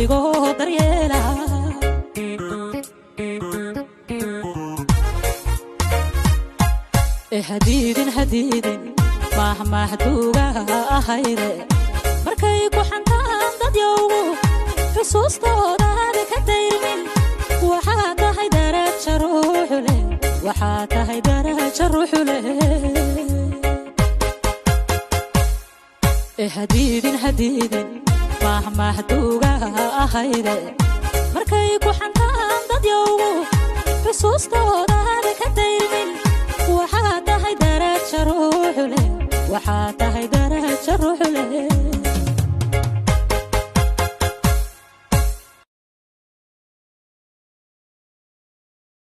Adigoo daryeela. Hadiidin hadiidin mahmahduuga ahayde, markay ku xantaan dadyowgu xusuustoodaada ka dayrmin. Waxaa tahay daraja ruuxu leh, waxaa tahay daraja ruuxu leh. Hadiidin hadiidin mahmahduuga ahayde, markay ku xantaan dadyowgu xusuusta